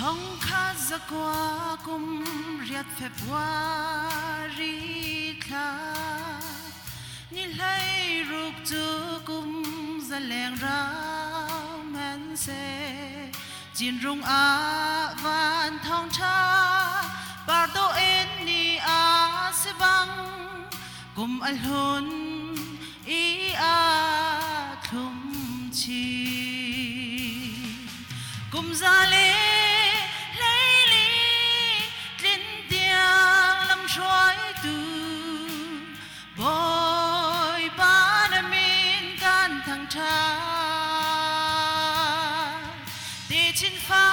Thongkhat 9 kum riat February thla ni 16 cu kum zaleng rau hmanhseh Cinrung ah van thawngṭha par dawh in ni a si bang kum a hlun i aa thlum chin. Kum 124 tlin tiang lamhruaitu Bawipa na min kan thangṭhat. Techin fa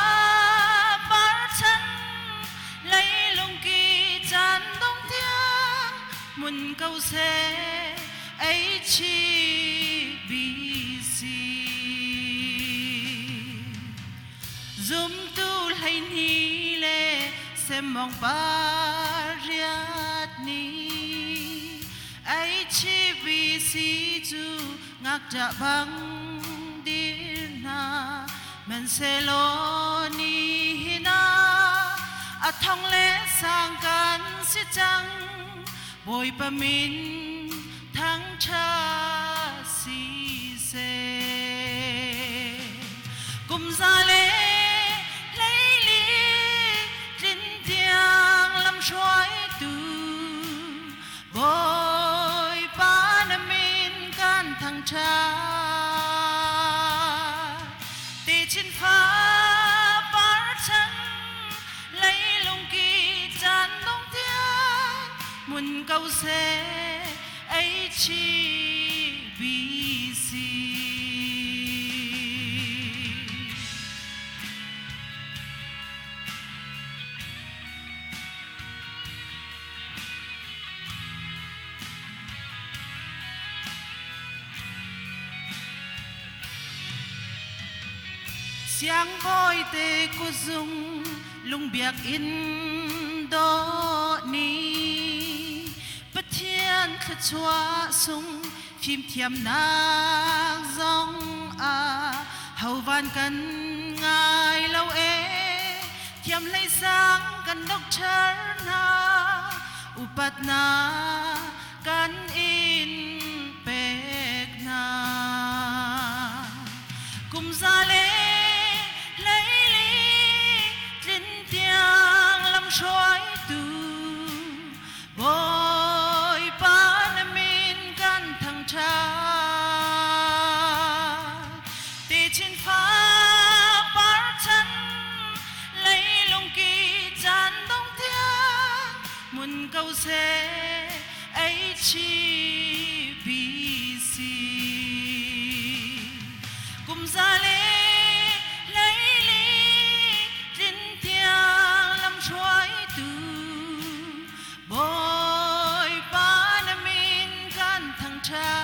parchan leilung ki caan dong tiang hmun ko seh HBC. Zumtu 12 le semmawng 8 ni HBC cu ngakṭah bang dir hna hmanhsehlaw nihin ah a thong le sang kan si cang. Bawipa min thangṭhat si seh. Kum 124 tlin tiang lamhruaitu Bawipa na min kan thangṭhat. Techin fa parchan leilung ki caan dong tiang hmun ko seh HBC. Siangbawi te kuzung lungbiak in dawh ni Pathian thluachuah sung fimthiamnak zong ah hovan kan ngai lo e thiam hlei sang kan doctor hna upatnak kan in pek hna. Kum 124 tlin tiang lamhruaitu Bawipa na min kan thangṭhat. Techin fa parchan leilung ki caan dong tiang hmun ko seh HBC. Kum 124 tlin tiang lamhruaitu Bawipa na min kan thangṭhat.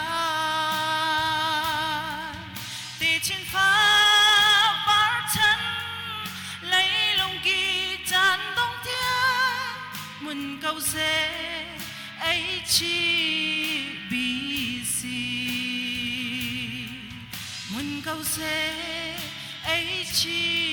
Techin fa parchan leilung ki caan dong tiang hmun ko seh HBC. Hmun ko seh HBC.